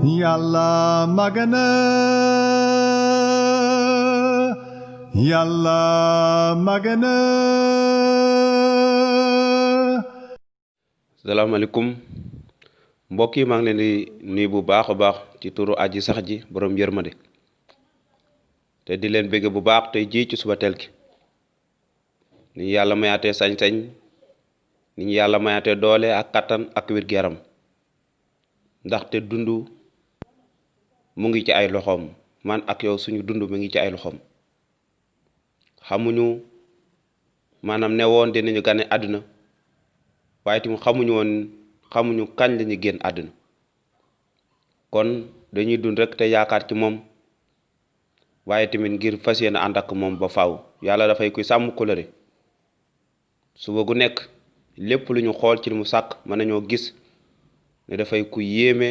Yàlla magana Yàlla magana. salaamaaleykum mbokk yi maa ngi leen di nuyu bu baax a baax ci turu aji sax ji borom yërmande te di leen bëgg bu baax tey ji ci suba teel ki ni ñu yàlla mayaatee sañ-sañ ni ñu yàlla mayaatee doole ak kattan ak wér-gu-yaram ndaxte dund mu ngi ci ay loxoom man ak yow suñu dund mu ngi ci ay loxoom xamuñu maanaam ne woon dinañu gane àdduna waaye tamit xamuñu kañ lañu génn àdduna kon dañuy dund rek te yaakaar ci moom waaye tamit ngir fas yéene ànd ak moom ba faaw yàlla dafay kuy sàmm kóllëre suba gu nekk lépp lu ñu xool ci li mu sàkk mën nañoo gis ne dafay ku yéeme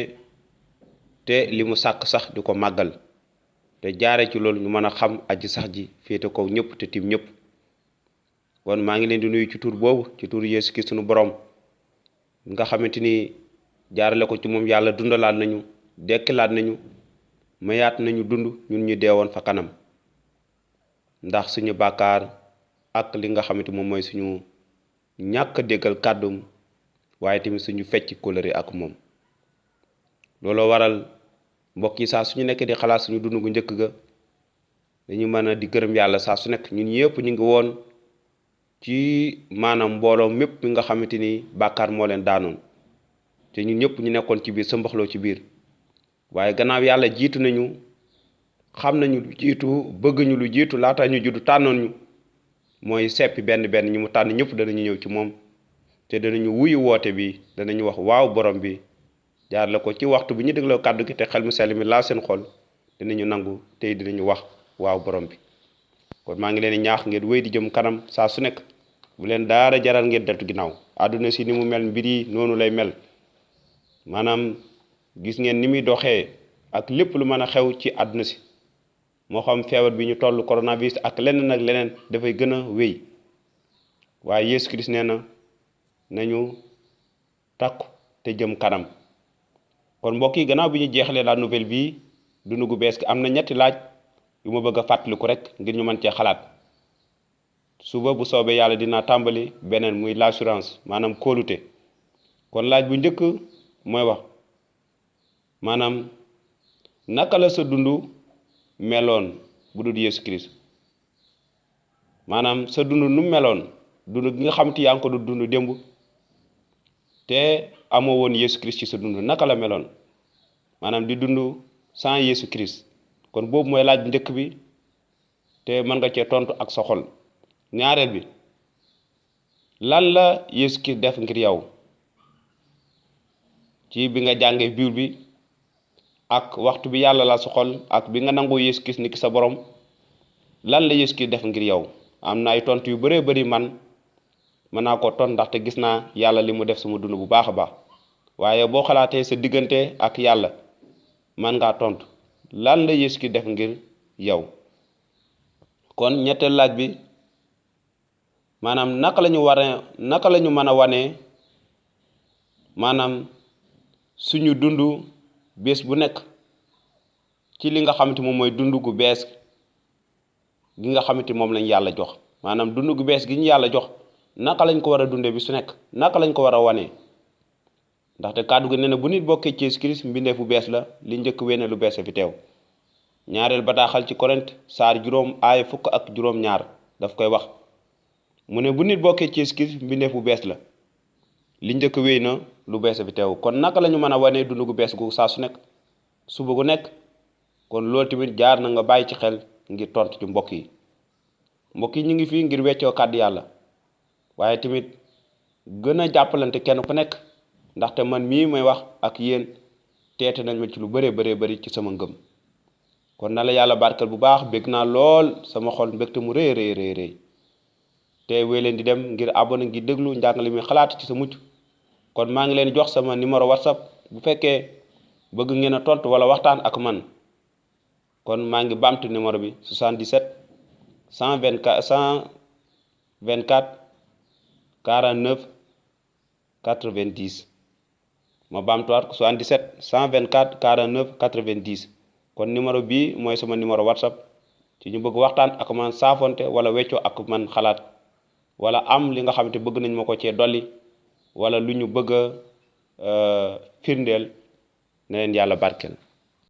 te li mu sàkk sax di ko màggal te jaare ci loolu ñu mën a xam aji sax ji féete kaw ñëpp te tim ñëpp kon maa ngi leen di nuyu ci tur boobu ci tur Yeesu Kirist sunu borom nga xamante ni jaarale ko ci moom yàlla dundalaat nañu dekkilaat nañu mayaat nañu dund ñun ñu deewoon fa kanam ndax suñu bàkkaar ak li nga xamante moom mooy suñu ñàkk déggal kàddum waaye tamit suñu fecc kóllëre ak moom looloo waral mbokk yi saa suñu nekk di xalaat suñu dund gu njëkk ga dañu mën a di gërëm yàlla saa su nekk ñun yëpp ñu ngi woon ci maanaam mbooloo mépp mi nga xamante ni bàkkaar moo leen daanoon te ñun ñëpp ñu nekkoon ci biir sa mbaxloo ci biir waaye gannaaw yàlla jiitu nañu xam nañu lu jiitu bëgg ñu lu jiitu laata ñu juddu tànnoon ñu mooy seppi benn ñu mu tànn ñëpp danañu ñëw ci moom te danañu wuyu woote bi danañu wax waaw borom bi jaar la ko ci waxtu bi ñu dégloo kàddu gi te xel mu sell mi laal seen xol dinañu nangu tey dinañu wax waaw borom bi kon maa ngi leen di ñaax ngeen wéy di jëm kanam saa su nekk bu leen daara jaral ngeen deltu ginnaaw àdduna si ni mu mel mbir yi noonu lay mel maanaam gis ngeen ni muy doxee ak lépp lu mën a xew ci àdduna si moo xam feebar bi ñu toll coronavirus ak leneen ak leneen dafay gën a wéy waaye Yeesu Kirist nee na nañu takku te jëm kanam kon mbokk yi gannaaw bi ñu jeexalee la nouvelle bii dundu gu bees gi am na ñetti laaj yu ma bëgg a fàttaliku rek ngir ñu mën cee xalaat suba bu soobee yàlla dinaa tàmbali beneen muy l'assurance maanaam kóolute kon laaj bu njëkk mooy wax maanaam naka la sa dund meloon bu dul Yeesu Kirist maanaam sa dund nu meloon dund gi nga xamante yaa ngi ko du dund démb te amoo woon Yeesu Kirist ci sa dund naka la meloon maanaam di dund sans Yeesu Kirist kon boobu mooy laaj bu njëkk bi te mën nga cee tontu ak sa xol ñaareel bi lan la Yeesu Kirist def ngir yow ci bi nga jàngee Bible bi ak waxtu bi yàlla la sa xol ak bi nga nangoo Yeesu Kirist ni ki sa borom lan la Yeesu Kirist def ngir yow am na ay tontu yu bëree bëri mën naa ko tontu ndaxte gis naa yàlla li mu def sama dund bu baax a baax waaye boo xalaatee sa diggante ak yàlla mën ngaa tontu lan la Yeesu Kirist def ngir yow kon ñetteel laaj bi maanaam naka la ñu mën a wane maanaam suñu dund bés bu nekk ci li nga xamante moom mooy dund gu bees gi nga xamante moom lañ yàlla jox maanaam dund gu bees gi ñu yàlla jox naka lañ ko war a dundee bi su nekk naka lañ ko war a wane ndaxte kàddu gi nee na bu nit bokkee ci Yeesu Kirist mbindeef bu bees la li njëkk wene lu bees fi teew ñaareel bataaxal ci Korint saar 4 aaya 12 daf koy wax mu ne bu nit bokkee ci Yeesu Kirist mbindeef bu bees la li njëkk wéy na lu bees fi teew kon naka la ñu mën a wane dund gu bees gu saa su nekk suba gu nekk kon loolu tamit jaar na nga bàyyi ci xel ngir tontu ci mbokk yi ñu ngi fii ngir weccoo kàddu yàlla waaye tamit gën a jàppalante kenn ku nekk ndaxte man mii may wax ak yéen teete nañ ma ci lu bëree bëri ci sama ngëm kon na la yàlla barkeel bu baax bég naa lool sama xol mbégte mu rëy te wéy leen di dem ngir abonné ngi déglu njàngale mi xalaat ci sa mucc kon maa ngi leen jox sama numéro WhatsApp bu fekkee bëgg ngeen a tontu wala waxtaan ak man kon maa ngi bamtu numéro bi 77 124 49 90 ma baamtuwaat ko 77 124 49 90 kon numéro bii mooy sama numéro WhatsApp ci ñu bëgg waxtaan ak man saafonte wala weccoo ak man xalaat wala am li nga xamante bëgg nañ ma ko cee dolli wala lu ñu bëgg a firndeel na leen yàlla barkeel